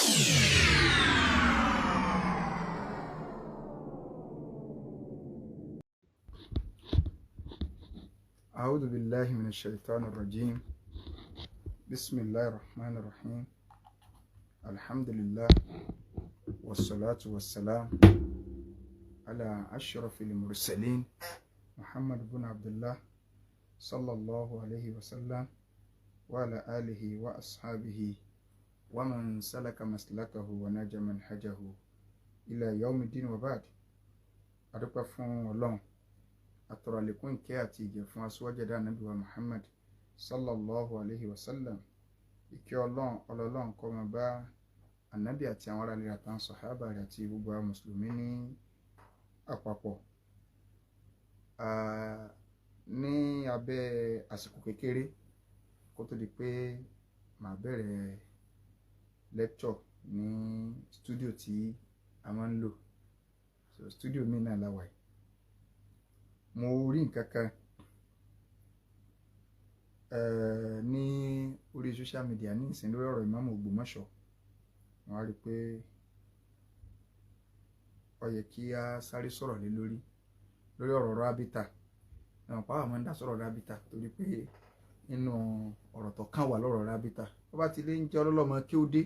أعوذ بالله من الشيطان الرجيم. بسم الله الرحمن الرحيم. الحمد لله والصلاة والسلام على أشرف المرسلين محمد بن عبد الله صلى الله عليه وسلم وعلى آله وأصحابه ومن سلك مسلكه ونجى منهجه إلى يوم الدين وبعد. أدوك فون ولون atọrọ àlékún ìkẹ́ àti ìgẹ̀ fún aṣíwájú ẹ̀dá ànábì wa Muhammad sallallahu alayhi wa sallam. Ìkẹ́ Ọlọ́run ọlọ́run kó máa bá ànábì àti àwọn ará rẹ̀ àtàwọn sàhábà rẹ̀ àti gbogbo àwọn mùsùlùmí ní àpapọ̀. Ní abẹ́ àsìkò kékeré kó tó di pé màá bẹ̀rẹ̀ lecture ní studio tí a máa ń lò, so studio mi náà la wà yìí. Mo rí nǹkan kan ní orí social media ní ìsìn lórí ọ̀rọ̀ ìmáàmù Ògbómọ̀ṣọ́. Wọ́n á rí i pé ó yẹ kí a sáré sọ̀rọ̀ lé lórí ọ̀rọ̀ rábítà. Ẹ̀wọ̀n pàápàá máa ń dá sọ̀rọ̀ rábítà torí pé nínú ọ̀rọ̀ tó kàn wá lọ́rọ̀ rábítà, ó bá ti lé ń jẹ́ ọlọ́lọ́mọ kí ó dé.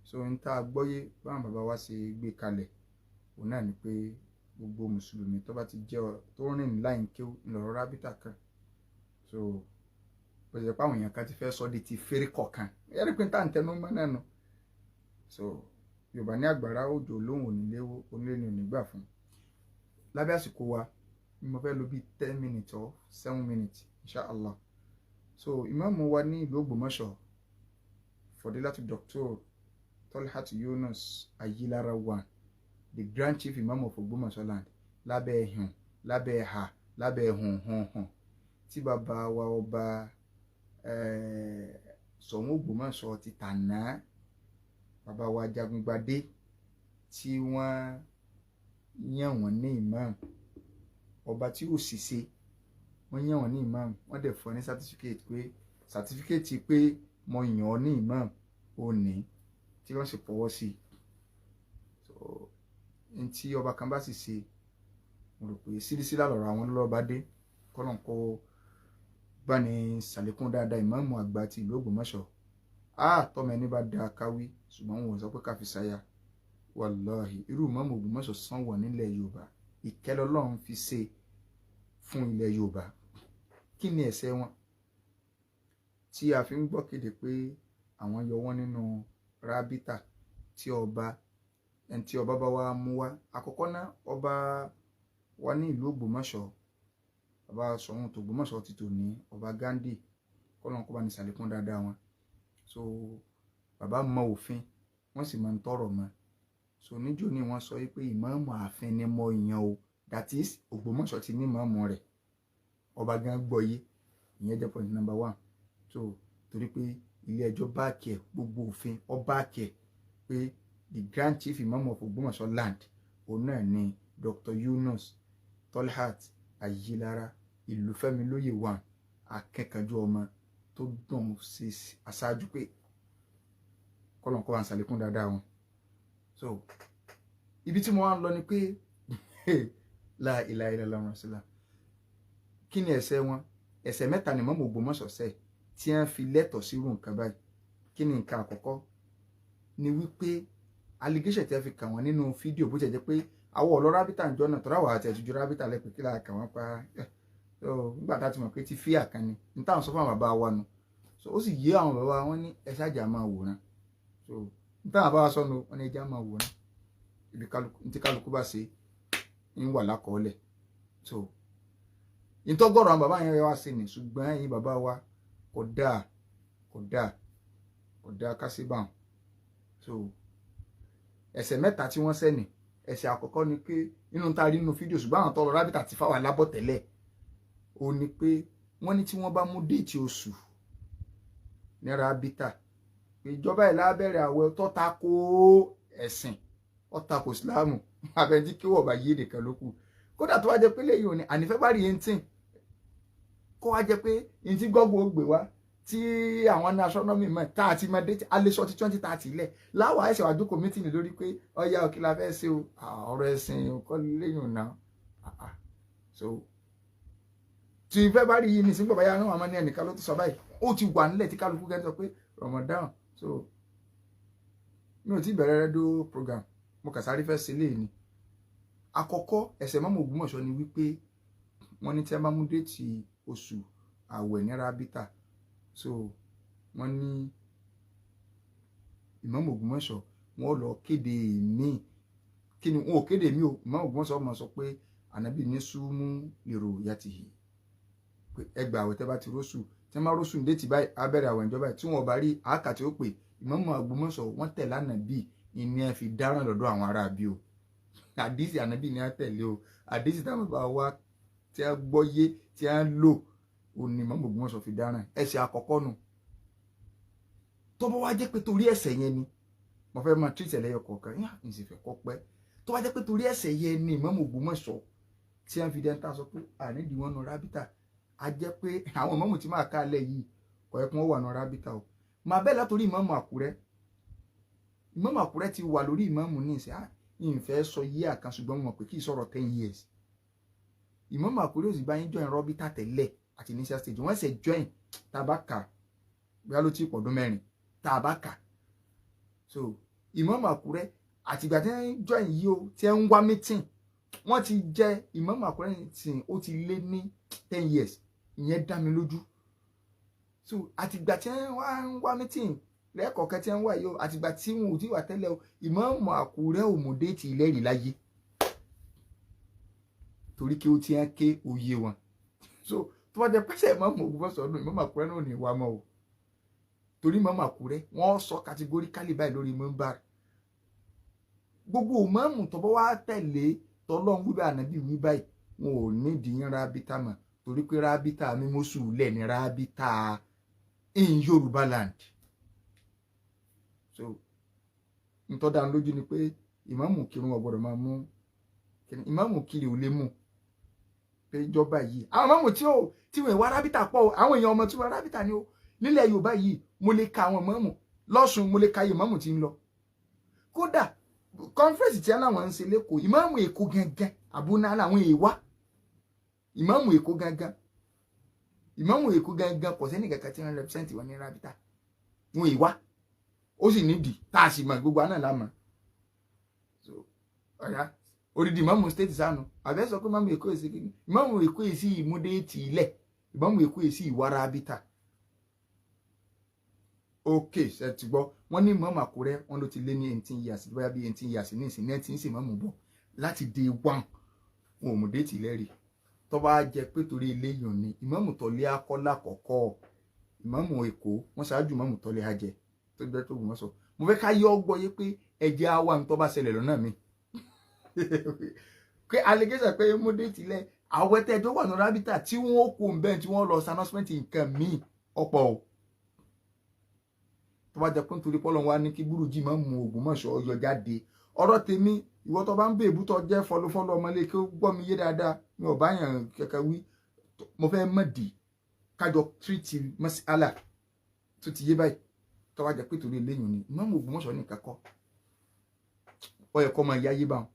So n tá a gbọ́yé báwọn bàbá wa ṣe gbé kalẹ̀ òun náà ni pé gbogbo mùsùlùmí tó bá ti jẹ́ tó rìn láì kéwú ńlọrọ̀ rábítà kan. So bó ṣe pé àwọn èèyàn kan ti fẹ́ sọ di ti fèrè kọ̀ọ̀kan ẹ̀rí pé tá à ń tẹnu mọ́ náà nù. So Yorùbá ní àgbàrá òjò lóhùn oníléwó onílé ni ò ní gbà fún. Lábẹ́ àsìkò wa ni mo fẹ́ lò bí 10 minutes or 7 minutes inshallah. So ìmáàmù wa ní ìlú Ògbómọ̀ṣọ́, Fọdílátù Dr. Tolhat Yunus Ayilara one, the Grand Chief Imam of Ògbómọ̀ṣọ́ land, lábẹ́ ẹ̀hùn lábẹ́ ẹ̀hà lábẹ́ ẹ̀hùn hùn hùn tí bàbá wa ọba Ṣọ̀ún Ògbómọ̀ṣọ́ ti tàná, bàbá wa Jagungbadé, tí wọ́n yàn wọ́n ní imam. Ọba tí ò sì ṣe wọ́n yàn wọ́n ní imam, wọ́n dẹ̀ fún ní certificate pé certificate pé mo yàn ọ́ ní imam ò ní, tí wọ́n sì fọwọ́ sí i. So ntí ọba kan bá sì ṣe, mo rò pé sílísílà lọ̀rọ̀ àwọn ọlọ́ba dé. Kọ́lọ́n kó bá ní sàlékún dáadáa ìmáàmù àgbà ti ìlú Ògbómọ̀ṣọ́. Á tọ́mọ ẹni bá dáa káwí, ṣùgbọ́n wọn ò sọ pé ká fi ṣaya. Wàláhì, irú ìmáàmù Ògbómọ̀ṣọ́ sàn wọ̀ nílẹ̀ Yorùbá. Ìkẹ́ lọ́lọ́run fi ṣe fún ilẹ̀ Yorùbá. Kí ni ẹ̀ṣẹ̀ wọn tí a fi ń gbọ́ kéde pé àwọn yọ wọ́n nínú rábítà tí ọba ẹni tí ọba bá wá mú wá? Àkọ́kọ́ náà, ọba wa ní ìlú Ògbómọ̀ṣọ́, bàbá Ṣọ̀ún tògbómọ̀ṣọ́ ti tò ní ọba Ghandi, kọ́lọ́n kó bá ní sàlékún dáadáa wọn. So bàbá mọ òfin, wọ́n sì máa ń tọrọ mọ́. So níjó ni wọ́n sọ pé ìmáàmù ààfin ni mo yàn o, that is Ògbómọ̀ṣọ́ ti ní ìmáàmù rẹ̀. Ọba gan gbọ́ yé, ìyẹn jẹ́ point number one. So torí pé ilé ẹjọ́ báàkì ẹ̀, gbogbo òfin ọ báàkì ẹ̀ pé the Grand Chief Imam of Ògbómọ̀ṣọ́ land òun náà ni Dr. Yunus Tolhat Ayilara Ìlúfẹ́milóyè one, akẹ́kànjú ọmọ tó dùn sí aṣáájú pé kọ́lọ́n kọ́ wa ń sàlékún dáadáa wọn. So ibi tí mo wá ń lọ ni pé la ilaha illallah rasulullah. Kí ni ẹ̀ṣẹ̀ wọn? Ẹ̀ṣẹ̀ mẹ́ta ni mọ́mọ́ Ògbómọ̀ṣọ́ ṣẹ̀ tí wọ́n fi lẹ́tọ̀ọ́ sírú nǹkan báyìí. Kí ni nǹkan àkọ́kọ́? Ni wípé allegation tí a fi kà wọ́n nínú fídíò, bó ti jẹ́ pé àwọn ọ̀lọ́ rábítà ń jọ́nà tọ́ra wà àti ẹ̀tújú rábítà lẹ́pẹ́ kí láà kà wọ́n pa. Nígbà tá a ti mọ̀ pé ti fíà kan ni ní táwọn sọ fún àwọn bàbá wa nu. So ó sì yé àwọn bàbá wọn ní ẹ ṣáàjà máa wòran. So ní táwọn bàbá wa sọnù wọn ní ẹja máa wòran, ibi tí kálukú bá ṣe ń wà lákọọ́lẹ̀. So ìtọ́gọ̀rọ̀ àwọn bàbá yẹn wá sí ni, ṣùgbọ́n ẹ̀yin bàbá wa kò dáa, kò dáa, kò dáa kásíbà. So ẹ̀ṣẹ̀ mẹ́ta tí wọ́n ṣẹ̀ ní, ẹ̀ṣẹ̀ àkọ́kọ́ ni pé nínú tá a rí nínú fídíò, ṣùgbọ́n àwọn tọrọ rábìtà ti fáwọn alábọ̀ tẹ́lẹ̀, ó ní pé wọ́n ní tí wọ́n bá mú déètì oṣù ní rábìtà, ìjọba ìlà abẹ́rẹ́ àwẹ̀ tó ta ko ẹ̀sìn, ó ta ko ìsìláàmù, àbẹ̀ntí kí wọ́n bá yé nìkan ló kù. Kódà tó wá jẹ́ pé lẹ́yìn òní àní February 18, kó wá jẹ́ pé ní tí gọ́gùn ó gbé wá Tí àwọn ní astronomy mọ̀ tá a ti mọ date, a lè sọ ti 2030 lẹ̀ láwa ẹ̀sẹ̀ wàá jókòó meeting lórí pé ọ̀ya òkè la fẹ́ ṣe o. Ọ̀rọ̀ ẹ̀sìn kọ́ lẹ́yìn náà. So tí February yìí ní sígbà báyà náà, àmọ́ ní ẹnìkan ló ti sọ báyìí, ó ti wà nílẹ̀ tí kálukú kẹ́ sọ pé Ramadan. So mi ò tí bẹ̀rẹ̀ rédíò program, mo kà sáré fẹ́ ṣe léyìí ni. Àkọ́kọ́ ẹ̀sẹ̀ mọ́mọ́ Ògbómọ̀ṣọ́ ni wípé wọ́n ní tí a bá mú date oṣù àwẹ̀ ní rábítà, so wọ́n ní Ìmáàmù Ògbómọ̀ṣọ́ wọ́n lọ kéde mí. Kí ni wọn ò kéde mí o? Ìmáàmù Ògbómọ̀ṣọ́ máa sọ pé ànábì ní súnmú lèrò yàtìhì, pé ẹgbà àwẹ̀ tẹ́ bá ti róṣù, tí wọ́n bá róṣù ní date báyìí, á bẹ̀rẹ̀ àwẹ̀ ìjọba. Tí wọ́n bá rí àákà tí ó pè, Ìmáàmù Ògbómọ̀ṣọ́ wọ́n tẹ̀lé ànábì ìní ẹ̀ fi dáràn lọ́dọ̀ àwọn ará bí o. Àdìsí ànábì ni a tẹ̀lé o, àdìsí táwọn bàbá wa tí a gbọ́ yé tí a ń lò ó ní Ìmáàmù Ògbómọ̀ṣọ́ fi dáràn. Ẹsẹ̀ àkọ́kọ́ nu. Tó bá wá jẹ́ pé torí ẹ̀ṣẹ̀ yẹn ni mo fẹ́ máa tírìtì ẹlẹ́yọ kọ̀ọ̀kan yá n sì fẹ́ kọ́ pẹ́, tó bá jẹ́ pé torí ẹ̀ṣẹ̀ yẹn ni Ìmáàmù Ògbómọ̀ṣọ́ tí a fi dẹ́ńtà sọ pé ànídìí wọn nu rábítà, a jẹ́ pé àwọn ìmáàmù tí máa kálẹ̀ yìí kò yẹ kí wọ́n wà nu rábítà o. Màá bẹ́ẹ̀ látòrí Ìmáàmù Àkúrẹ́. Ìmáàmù Àkúrẹ́ ti wà lórí ìmáàmù ní ìsìn, ìfẹ́ sọ yí àkàn, ṣùgbọ́n mo mọ̀ pé kì í sọ̀rọ̀ 10 years. Ìmáàmù Àkúrẹ́ ò sì bá yín join rọ́bítà tẹ́lẹ̀ àti initial stage. Wọ́n ṣe join tá a bá kà bóyá ló ti pọ̀dún 4 tá a bá kà. So Ìmáàmù Àkúrẹ́ àtìgbà tí wọ́n join yìí o, tí wọ́n ń wá meeting, wọ́n ti jẹ́ Ìmáàmù Àkúrẹ́ tì, ó ti lé ní 10 years, ìyẹn dá mi lójú. So àtìgbà tí wọ́n ń wá meeting lẹ́ẹ̀kọ̀ọ̀kan tí wọ́n wà yìí o, àtìgbà tí wọn ò tí wà tẹ́lẹ̀ o, Ìmáàmù Àkúrẹ́ ò mú date ìlẹ́rìí láyé torí kí ó ti ń ké oyè wọn. So tó bá jẹ́ pẹ́sẹ̀ Ìmáàmù Ògbómọ̀ṣọ́ ọdún, Ìmáàmù Àkúrẹ́ náà ò ní wá mọ́ o, torí Ìmáàmù Àkúrẹ́ wọ́n sọ categorically báyìí lórí mimbar, gbogbo ìmáàmù tó bá wá tẹ̀lé tọ́lọ́run wí báyìí, ànábì wí báyìí, wọn ò ní ìdíyàn rábítà mọ́, torí pé rábítà mímọ́sù lẹ̀ ní rábítà in Yorùbá land. So ntọ́ dá lójú ni pé ìmáàmù kírun ò gbọ́dọ̀ máa mú, ìmáàmù kiri ò lè mú pé ìjọba yìí. Àwọn ìmáàmù tí ó tí wọn ìwà rábítà pọ̀ o, àwọn èèyàn ọmọ tí wọn rábítà ni o nílẹ̀ Yorùbá yìí. Mo lè ka àwọn ìmáàmù lọ́sùn, mo lè ka ìmáàmù tí ń lọ. Kódà conference tí aláwọn ń ṣe lẹ́kọ̀ọ́, ìmáàmù Èkó gangan àbúná làwọn èèwà, ìmáàmù Èkó gangan, ìmáàmù Èkó gangan, kò sẹ́ni kankan tí wọ́n represent wọn ní rábítà, wọn èèwà. Ó sì nídìí tá a sì mọ̀, gbogbo àná la mọ̀. So ọ̀yá odidi ìmáàmù state sànù àbẹ́ sọ pé ìmáàmù Èkó èsì kìíní, ìmáàmù Èkó èsì ìmúdéètì ilẹ̀, ìmáàmù Èkó èsì ìwà rábítà. Ok, ṣe ti gbọ́? Wọ́n ní ìmáàmù Àkúrẹ́ wọn ló ti lé ní 18 years, bóyá bí 18 years ní ìsìn ní ẹ̀ tí ń sì ìmáàmù bọ̀ láti day one, wọn ò mú date lẹ́rìí. Tó bá jẹ́ pé torí eléyìí ni ìmáàmù tọ́lé akọ́lá kọ̀kọ́, ìmáàmù Èkó wọ́n ṣáájú ìmáàmù tọ́lé ajẹ tó jẹ́ tó gbọ́n sọ. Mo fẹ́ ká yọ ọ́ gbọ́ yé pé ẹ̀jẹ̀ àwa ń tó bá ṣẹlẹ̀ lọ́nà mi pé allegation pé mú date lẹ̀, àwọn ẹtẹ́jọ́ wà ní rábítà tí wọ́n kó ń bẹ́ẹ̀ tí wọ́n lọ announcement nǹkan míì ọ̀pọ̀ o. Tó bá jẹ́ pé nítorí pọ́lọ́n wa ní kí burújí máa mú Ògbómọ̀ṣọ́ yọ jáde, ọ̀rọ̀ tèmi, ìwọ tó bá ń bèbú tó jẹ́ fọlọ́fọlọ́ ọmọlé kí ó gbọ́ mi yé dáadáa, mi ò bá yàn kẹ̀kẹ́ wí. Mo fẹ́ mọ̀ dì kájọ tírìtì mọ́sálà tó ti yé báyìí. Tó bá jẹ́ pé torí eléyìí ni Ìmáàmù Ògbómọ̀ṣọ́ nìkan kọ́, ó yẹ kó máa yáyé báwọn.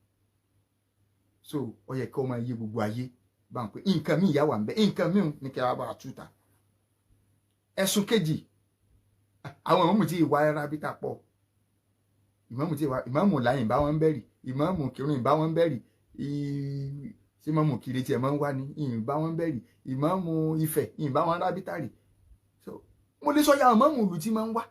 So ó yẹ kó máa yé gbogbo ayé báwọn pé nǹkan míì yá wà ń bẹ, nǹkan míì ní kí a bá túta. Ẹ̀sùn kejì, àwọn ìmáàmù tí ìwà rábítà pọ̀, ìmáàmù tí ìwà, ìmáàmù láyìn bá wọn bẹ̀rì, ìmáàmù kírun ìbá wọn bẹ̀rì, ṣé ìmáàmù kiri tiẹ̀ máa ń wá ní ìbá wọn bẹ̀rì, ìmáàmù Ifẹ̀ ìbá wọn rábítà rì. So mo lè sọ ya àwọn ìmáàmù ìlú tí máa ń wá,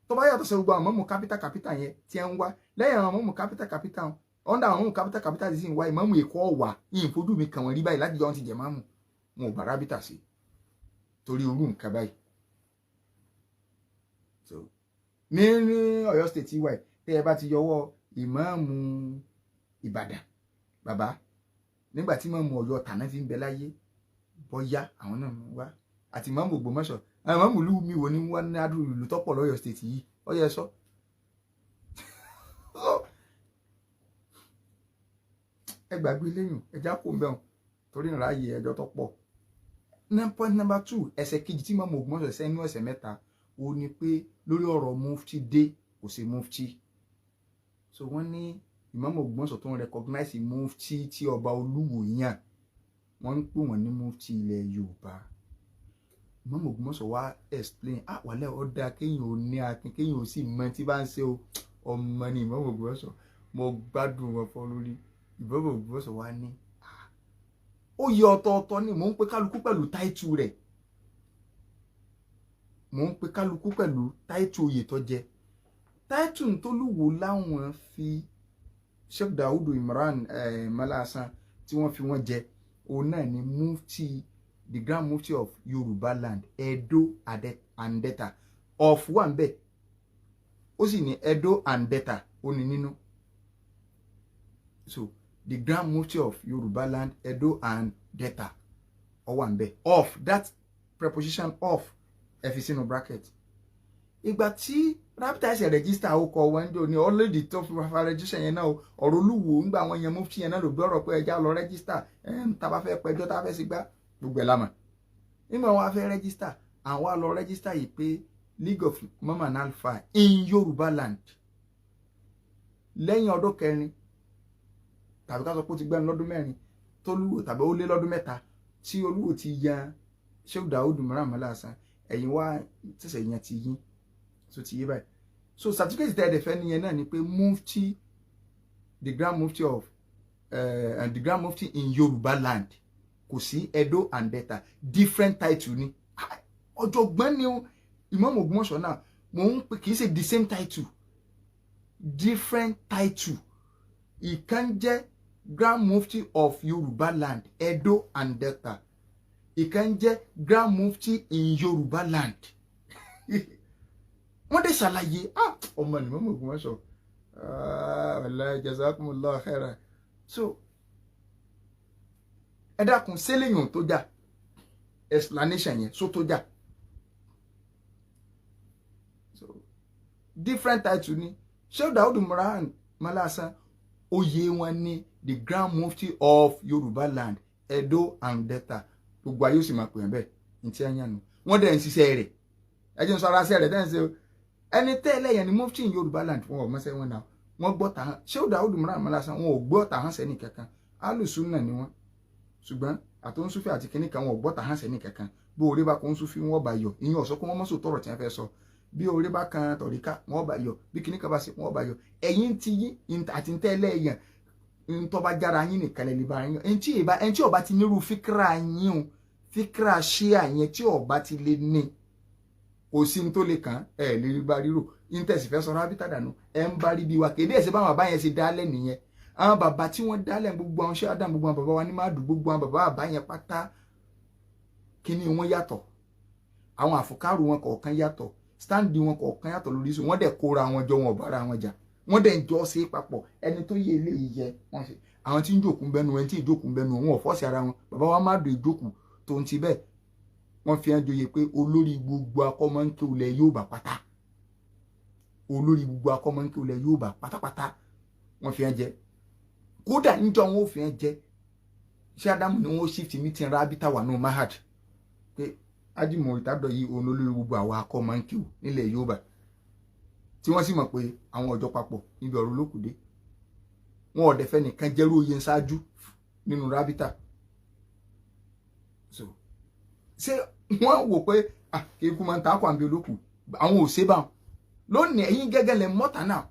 tó bá yàtọ̀ sí gbogbo àwọn ìmáàmù capital capital yẹn tí ń wá. Lẹ́yìn àwọn ìmáàmù capital capital, under àwọn ìmáàmù capital capital ti sì ń wá, ìmáàmù Èkó ọ̀wà yìí fojú mi kàn wọ́n rí báyìí láti jọ wọn ti jẹ̀ máàmù, wọn ò bá rábítà sí torí irú nǹkan báyìí. So ní Ọ̀yọ́ State wa, tẹ́ ẹ bá ti yọwọ́ ìmáàmù Ìbàdàn bàbá, nígbà tí ìmáàmù Ọ̀yọ́ tàná fi ń bẹ láyé, bọ́yá àwọn náà ń wá, àti ìmáàmù Ògbómọ̀ṣọ́. Àwọn ìmáàmù ìlú mi wò ní wá ní adúrú ìlú tọ́pọ̀ lọ́yọ́ State yìí, ó yẹ sọ. Ẹ gbàgbé lẹ́yìn, ẹ já kó ń bẹ̀rùn torí ìráyè ẹjọ́ tó pọ̀. Point number two, ẹsẹ̀ kejì tí Ìmáàmù Ògbómọ̀ṣọ́ ṣẹ̀ nínú ẹ̀ṣẹ̀ mẹ́ta, ó ní pé lórí ọ̀rọ̀ mufti dé, kò sí mufti. So wọ́n ní Ìmáàmù Ògbómọ̀ṣọ́ tó ń recognize mufti tí ọba Olúwo yàn, wọ́n ń pè wọ́n ní mufti ilẹ̀ Yorùbá. Ìmáàmù Ògbómọ̀ṣọ́ wá explain. Ah, wàlẹ́, ó dáa kéèyàn ò ní akin, kéèyàn ò sì mọ tí bá ń ṣe o. Ọmọ ni Ìmáàmù Ògbómọ̀ṣọ́, mo gbádùn wọn fọ́ lórí. Ìmáàmù Ògbómọ̀ṣọ́ wá ní ó yẹ ọ̀tọ̀ọ̀tọ̀ ni mò ń pe kálukú pẹ̀lú title rẹ̀, mò ń pe kálukú pẹ̀lú title oyè tó jẹ. Title tólúwo láwọn fi Sheikh Daudu Imran Malasan tí wọ́n fi wọ́n jẹ, òun náà ni mufti, the Grand Mufti of Yorùbá land, Edo and Delta. Of wà ń bẹ̀, ó sì ní Edo and Delta, ó ní nínú. So the Grand Mufti of Yorùbá land, Edo and Delta, ó wà ń bẹ̀. Of, that preposition of, ẹ fi sínú bracket. Ìgbà tí Rabita ẹsẹ̀ register, ó kọ wọn jò ní ọlẹ́dì tó fi fa register yẹn náà. Ọ̀rọ̀ Olúwo ńgbà wọn yẹn mufti yẹn náà ló gbé ọ̀rọ̀ pé ẹja lọ register, tá a bá fẹ́ pẹjọ́, tá a fẹ́ sí gbá gbogbo ẹ̀ lámà. Nígbà wọn á fẹ́ register, àwọn á lọ register yìí pé League of Imam and Alfa in Yorùbá land. Lẹ́yìn ọdún 4, tàbí ká sọ pé ó ti gbẹ́nu lọ́dún 4 tólúwo, tàbí ó lé lọ́dún 3 tí Olúwo ti yan Sheikh Daoud Imran Malasan, ẹ̀yin wá ṣẹ̀ṣẹ̀ yan ti yín. So ti yé báyìí. So certificate tẹ́ ẹ dẹ̀ fẹ́ nìyẹn náà ni pé mufti, the Grand Mufti of the Grand Mufti in Yorùbá land, kò sí Edo and Delta, different title ni. Ọ̀jọ̀gbọ́n ni Ìmáàmù Ògbómọ̀ṣọ́ náà mò ń pè, kì í ṣe the same title, different title. Ìkan jẹ́ Grand Mufti of Yorùbá land, Edo and Delta, ìkan jẹ́ Grand Mufti in Yorùbá land. Wọ́n dẹ̀ ṣàlàyé. Ah, ọmọ ni Ìmáàmù Ògbómọ̀ṣọ́. Wallahi, jazakumullahu khairan. So ẹ dákun, sẹ́lẹ̀yìn tó jà, explanation yẹn só tó jà. So different title ni. Sheikh Daoud Imran Malasan, oyè wọn ní the Grand Mufti of Yorùbá land, Edo and Delta. Gbogbo ayé ó sì máa pè wọ́n bẹ́ẹ̀ ní tí wọ́n yàn nù. Wọ́n dẹ̀ ń ṣiṣẹ́ rẹ̀. Ẹ jẹ́ n sọ ara ṣẹ́ rẹ̀ dẹ́ ń ṣe o. Ẹni tẹ́lẹ̀ yẹn ni mufti in Yorùbá land, wọn ò mọ́sẹ́ wọn náà, wọ́n gbọ́ tàhán. Sheikh Daoud Imran Malasan, wọn ò gbọ́ tàhán sẹ́ni kankan. Alùsùnà ni wọ́n, ṣùgbọ́n àtúnṣúfì àti kínní kan, wọn ò gbọ́ tàhán sẹ́ni kankan. Bí orí bá kún súfì, wọn bá yọ. Ìyẹn ọ̀sọ́ kó wọ́n mọ́sọ̀ tọrọ tí wọ́n fẹ́ sọ. Bí orí bá kan tọ̀ríkà, wọn bá yọ. Bí kínní kan bá ṣe, wọn bá yọ. Ẹ̀yin ti yín àti tẹ́lẹ̀ yẹn, ntọ́ba jára yín nìkan lè bá yín. Ẹni tí ọba ti nírú fíkra yín o, fíkra ṣíà yẹn, tí ọba ti lè ní, kò sí ní tó lè kàn ẹ lè rí bá ríro. Íńtẹ̀sì fẹ́ sọ rábítà dànù, ẹ ń bá rí bí wa kéde ẹ̀sẹ̀ báwọn bàbá yẹn ṣe dálẹ̀ nìyẹn. Àwọn bàbá tí wọ́n dálẹ̀, gbogbo àwọn ṣé adam, gbogbo àwọn bàbá wa ní má dùn, gbogbo àwọn bàbá bàbá yẹn pátá, kíní wọn yàtọ̀, àwọn àfọkárù wọn kọ̀ọ̀kan yàtọ̀, stand wọn kọ̀ọ̀kan yàtọ̀ lórí sùn. Wọ́n dẹ̀ kóra wọn jọ, wọn ò bára wọn jà, wọ́n dẹ̀ ń jọ ṣe é papọ̀. Ẹni tó yẹ eléyìí yẹ wọ́n ṣe. Àwọn tí ń jòkó ń bẹnu, ẹni tí ìjókòó ń bẹnu, wọn ò force ara wọn. Bàbá wa má dùn ìjókòó tó ń ti bẹ́ẹ̀, wọ́n fi hàn joyè pé olórí gbogbo akọ́mọ́ńké ilẹ̀ Yorùbá pátá, olórí gbogbo akọ́mọ́ńké ilẹ̀ Yorùbá pátápátá, wọ́n fi hàn jẹ. Kódà níjọ́ wọn ò fi hàn jẹ, ṣé Ádámù ni wọ́n shift meeting rábítà wà nù mahad pé ájìmọ̀ ìtàdọ̀ yìí, òun olórí gbogbo àwọn akọ́mọ́ńké nílẹ̀ Yorùbá, tí wọ́n sì mọ̀ pé àwọn ọ̀jọ́ papọ̀ níbi ọ̀rọ̀ olókùdé. Wọn ò dẹ̀ fẹ́ nìkan jẹ́rú oyè ṣáájú nínú rábítà. So ṣé wọ́n wò pé ikú máa ń ta àkọ́ àbí olókù, àwọn ò ṣe báwọn lónìí. Ẹ̀yin gẹ́gẹ́ lẹ mọ́ta náà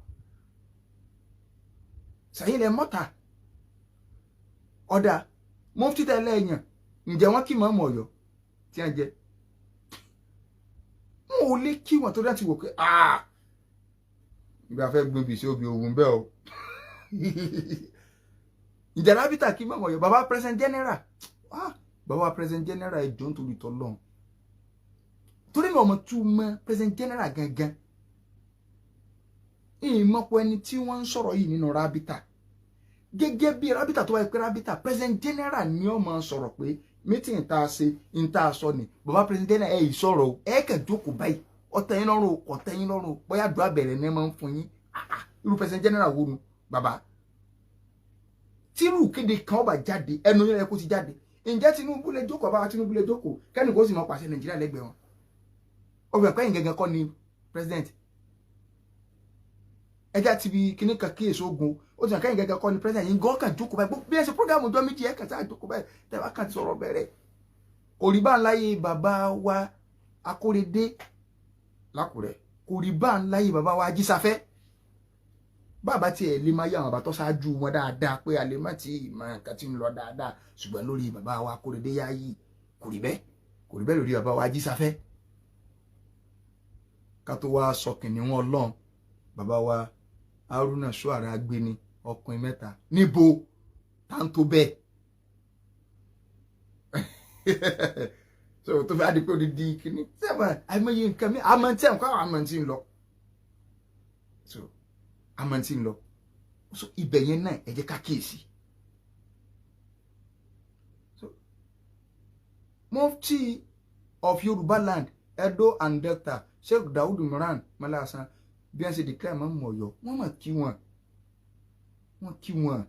sẹ́yìn lẹ mọ́ta. Ọ̀dà mufti tẹ́lẹ̀ yàn, ǹjẹ́ wọ́n kí mọ́mọ́ Ọ̀yọ́ tí wọ́n jẹ? Wọn ò lè kí wọn, tó dá ti wò pé ìgbà fẹ́ gbin bìsí obì òwú bẹ́ẹ̀ o. Ǹjẹ́ rábítà kí mọ́mọ́ Ọ̀yọ́? Bàbá president general, bàbá president general, ẹjọ́ nítorí tọ́lọ́run, torí mi ọmọ tún mọ president general gangan, ìmọ̀pọ̀ ẹni tí wọ́n ń sọ̀rọ̀ yìí nínú rábítà. Gẹ́gẹ́ bí rábítà tó wáyé pé rábítà president general ni ó máa sọ̀rọ̀ pé meeting tá a ṣe ń tá a sọ ni. Bàbá president general, ẹ yìí sọ̀rọ̀ o. Ẹ kàn jókòó báyìí, ọ̀tẹ̀ yín lọ́rùn, ọ̀tẹ̀ yín lọ́rùn, bóyá àdúrà bẹ̀rẹ̀ ní ẹ máa ń fún yín. Irú president general wo nu bàbá tírú kéde kan ọba jáde, ẹnu yẹn kó ti jáde? Ǹjẹ́ Tinubu lè jókòó? Báwa Tinubu lè jókòó kẹ́ni kó sì mọ pàṣẹ Nàìjíríà lẹ́gbẹ̀ẹ́ wọn? Obìnrin pẹ́yìn gẹ́gẹ́ kọ́ ni president. Ẹja ti bi kíní kan kíyèsí ogun ó ti hàn kẹ́yìn gẹ́gẹ́ kọ́ ni president yìí gọ́ kàn jókòó báyìí bí ẹ ṣe program ọjọ́ méjì ẹ̀ kàn sáà jókòó báyìí tẹ́ bá kàn ti sọ̀rọ̀ bẹ̀rẹ̀. Kò rí bá ń láyé bàbá wa Akóredé lákùrẹ́, kò rí bá ń láyé bàbá wa Ajísáfẹ́. Bàbá tiẹ̀ lè máa yá àwọn bàbá tó ṣáájú wọn dáadáa pé a lè má ti mọ nǹkan tí ń lọ dáadáa, ṣùgbọ́n lórí bàbá wa Akóredé yáyì kò rí bẹ́ẹ̀, kò rí bẹ́ẹ̀ lórí bàbá wa Ajísáfẹ́. Ká tó wá sọ kìnìún Ọlọ́run, bàbá wa Haruna Ṣọ́ara Agbeni, ọkùnrin mẹ́ta níbo tá ń tó bẹ́ẹ̀. So tó fi adi pé odidi kìíní sẹ́wọ̀n àìmọye nǹkan mi àmọ́ tí ẹ̀ ń kọ́ àwọn àmọ́ tí ń lọ, so àmọ́ tí ń lọ. So ibẹ̀ yẹn náà ẹ jẹ́ ká kíyèsí. So Mufti of Yorùbá land, Edo and Delta, Sheikh Daoud Imran Malasan, bí wọ́n ṣe declare mọ́ Ọ̀yọ́, wọ́n mọ̀ kí wọ́n, wọ́n kí wọ́n,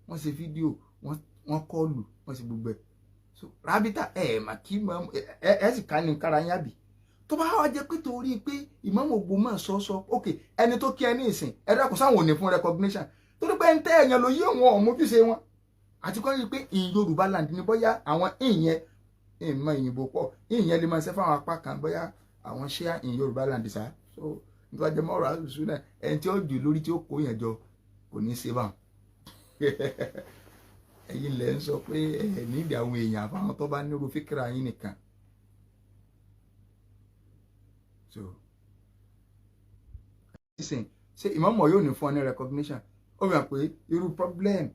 wọ́n ṣe fídíò, wọ́n kọlù, wọ́n ṣe gbogbo ẹ̀. So Rábítà ẹ̀ mà kí ẹ ẹ sì ká ní kára yín àbí tó bá wá jẹ́ pé torí pé Ìmáàmù Ògbómọ̀ṣọ́ sọ ok ẹni tó kí ẹ ní ìsìn ẹ dákun sáwọn ò ní fún recognition torí pé ń tẹ́ ẹ̀yàn ló yí òun ọ̀mójúṣe wọn àti kọ́ yí pé in Yorùbá land ní bóyá àwọn ìyẹn ìmọ̀ ìyìnbó pọ̀ ìyẹn lè máa ṣe fáwọn apá kan bóyá àwọn ṣíà in Yorùbá land sá. So nípa jẹ́ mọ́rọ̀ àṣùṣù náà ẹni tí ó jù lórí tí ó kó yẹn jọ kò ní í ṣe báwọn. Ẹ̀yin lẹ ń sọ pé ẹ nídìí àwọn èèyàn àfáwọn tó bá nírú fíkìrà yín nìkan. So ṣe Ìmáàmù yóò ní fún ọ ní recognition? Ó fi hàn pé irú problem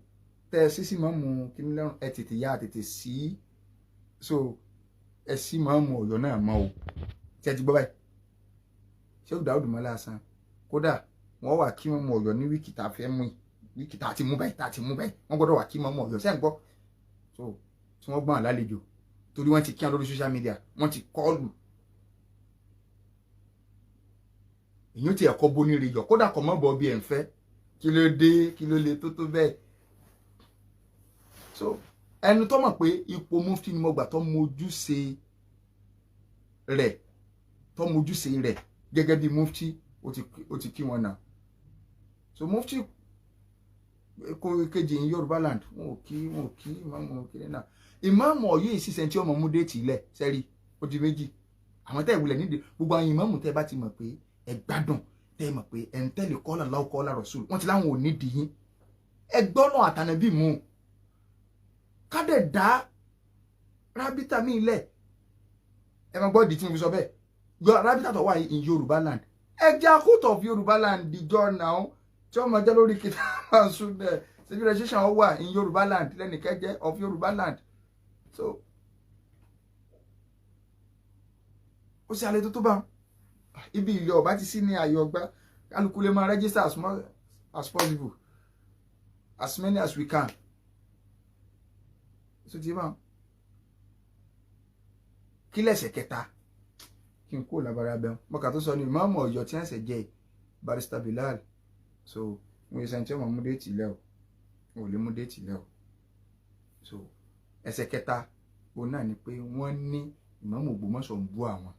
tẹ ẹ sí sí Ìmáàmù kìíní lẹ́rùn ẹ tètè yá tètè sí. So ẹ sí Ìmáàmù Ọ̀yọ́ náà mọ́ o tí ẹ ti gbọ́ báyìí. Sheikh Daoud Malasan kódà wọ́n wà kí Ìmáàmù Ọ̀yọ́ ní week tá a fẹ́ mú yìí, week tá a ti mú báyìí, tá a ti mú báyìí, wọ́n gbọ́dọ̀ wà kí Ìmáàmù Ọ̀yọ́ sẹ́ ń gbọ́. So tí wọ́n gbọ́n àlálejò torí wọ́n ti kí wọn lórí social media, wọ́n ti kọ́ọ̀lù èyí tí ẹ̀kọ́ bóníire yọ kódà kọ́ mọ́ bọ́ bí ẹ̀ ń fẹ́. Kí ló dé? Kí ló le tó tó bẹ́ẹ̀? So ẹni tó mọ̀ pé ipò mufti ni mo gbà tó mojúṣe rẹ̀, tó mojúṣe rẹ̀ gẹ́gẹ́ bí mufti, ó ti kí wọn náà. So mufti kejì ní Yorùbá land wọn ò kí, wọn ò kí ìmáàmù kiri náà. Ìmáàmù Ọ̀yọ́ ìṣiṣẹ́ tí ọmọ mú déètì ilẹ̀ sẹ́rí ó di méjì. Àwọn tẹ́ ìwúlẹ̀ nídìí gbogbo àwọn ìmáàmù tẹ́ bá ti mọ̀ pé ẹ gbádùn, tẹ́ mọ̀ pé ẹ̀ ń tẹ̀lé kọ́lá láwù kọ́lá rọ̀ṣùl, wọ́n ti láwọn ò nídìí yín. Ẹ gbọ́nà àtànàbí mú kádẹ̀ dá rábítà mi lẹ̀. Ẹ máa gbọ́ ìdí tí mo fi sọ bẹ́ẹ̀. Rábítà tó wà in Yorùbá land, ẹ jẹ́ court of Yorùbá land dìjọ́ náà tí wọ́n máa jẹ́ lórí kìtàbà súnẹ̀ civilization wà in Yorùbá land lẹ́nìkẹ́ jẹ́ of Yorùbá land. So ó sì alẹ́ tó tó bá ibi ilé ọba ti sí ní ààyè ọgbà kálukú lè máa register as much as possible, as many as we can. So ti bá kí lẹ̀sẹ̀ kẹta kí n kó labara bẹ́ẹ̀ mọ́kà tó sọ ní Ìmáàmù Ọ̀yọ́ tí wọ́n ṣẹ̀ jẹ́ Barrister Bilal. So mo ṣe tí wọ́n mú déètì lẹ́ o, ò lè mú déètì lẹ́ o. So ẹsẹ̀ kẹta òun náà ni pé wọ́n ní Ìmáàmù Ògbómọ̀ṣọ́ ń bú àwọn.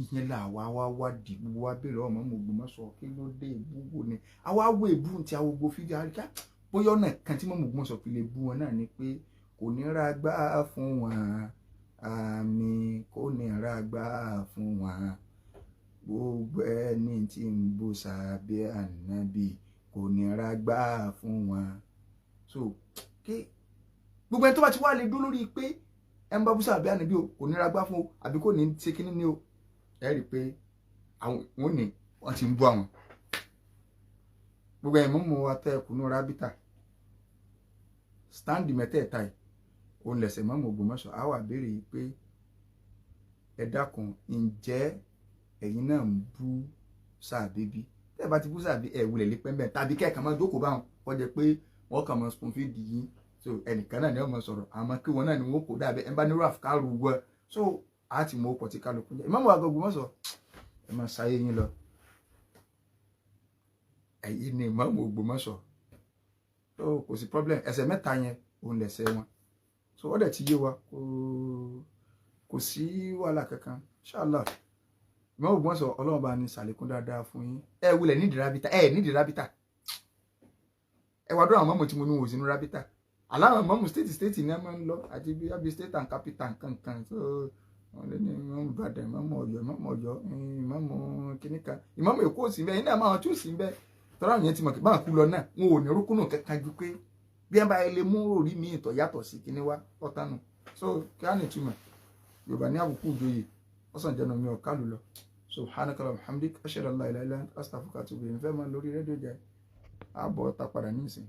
Ìyẹn là wá wá wádìí gbogbo wa béèrè ọmọ Ògbómọ̀ṣọ́ kí ló dé ìbú wo ni àwa wo èbú ti àwọn gbogbo fídíò àríkà bóyá ọ̀nà kan tí Ìmáàmù Ògbómọ̀ṣọ́ fi lè bú wọn náà ni pé kò ní ra gbá fún wọn, àmì kò ní ra gbá fún wọn, gbogbo ẹni tí ń bú sàbẹ̀ ànábì kò ní ra gbá fún wọn. So kí gbogbo ẹni tó bá ti wá lè dúró lórí pé ẹ ń bá bú sàbẹ̀ ànábì o kò ní ra gbá fún o àbí kò ní ṣe kíní ní o, ẹ rí i pé àwọn ò ní wọ́n ti ń bú àwọn. Gbogbo ẹ̀yin mọ́mọ́ wa tẹ́ ẹkùnú rábítà stáǹdì mẹ́tẹ̀ẹ̀ta yìí òun lẹ̀sẹ̀ mọ́mọ́ Ògbómọ̀ṣọ́ á wà béèrè yìí pé ẹ dákun ǹjẹ́ ẹ̀yin náà ń bú sàbí bí? Tẹ́ ẹ bá ti bú sàbí ẹ̀ wulẹ̀ lé pẹ́ńbẹ́ tàbí kẹ́ẹ̀kan máa jókòó báwọn kọ́ jẹ́ pé wọ́n kàn máa spoon feed yín. So ẹnìkan náà ni wọ́n máa sọ̀rọ̀ àmọ́ kí wọn náà ni wọ́n kó dàbẹ́ ẹ bá ní raf kárù wọ. So a ti mọ ọkọ̀ tí kálukú jẹ́. Ìmáàmù àgọ́ Ògbómọ̀ṣọ́ ẹ máa ṣayé yín lọ. Ẹ̀yin ni Ìmáàmù Ògbómọ̀ṣọ́, so kò sí problem. Ẹsẹ̀ mẹ́ta yẹn òun lẹ̀sẹ̀ wọn. So ó dẹ̀ ti yé wa, kò sí wàhálà kankan inshallah. Ìmọ̀ Ògbómọ̀ṣọ́, Ọlọ́run bá ní sàlékún dáadáa fún yín. Ẹ wulẹ̀ nídìí rábítà, ẹ nídìí rábítà. Ẹ wá dúró àwọn mọ́mù tí mo ní wò sínú rábítà. Aláwọn mọ́mù state ní ẹ máa ń lọ àti bí abi state and capital kankan. So wọn lè ní ìmọ̀mù Ìbàdàn, ìmọ̀mù Ọ̀yọ́, ìmọ̀mù Ọ̀yọ́, ìmọ̀mù kìnìkan, ìmọ̀mù Èkó sí bẹ́ẹ̀ iná máa tún sí bẹ́ẹ̀. Tọ́lá yẹn ti mọ̀ kí báwọn kú lọ náà, wọn ò ní rúkúnù kankan ju pé bí ẹ bá lè mú orí mi ìtọ̀ yàtọ̀ sí kíní wá ọ̀tánu. So kí á nìtumọ̀ Yorùbá ní àbùkù ìjòyè ọ̀sán jẹnu mi ọ̀ká lù lọ. Subhanaka wa hamdik, ashhadu an la ilaha illa anta, astaghfiruka wa atubu ilayk. Fẹ́ máa lórí rédíò jẹ́ àbọ̀ ta padà ní ìsìn.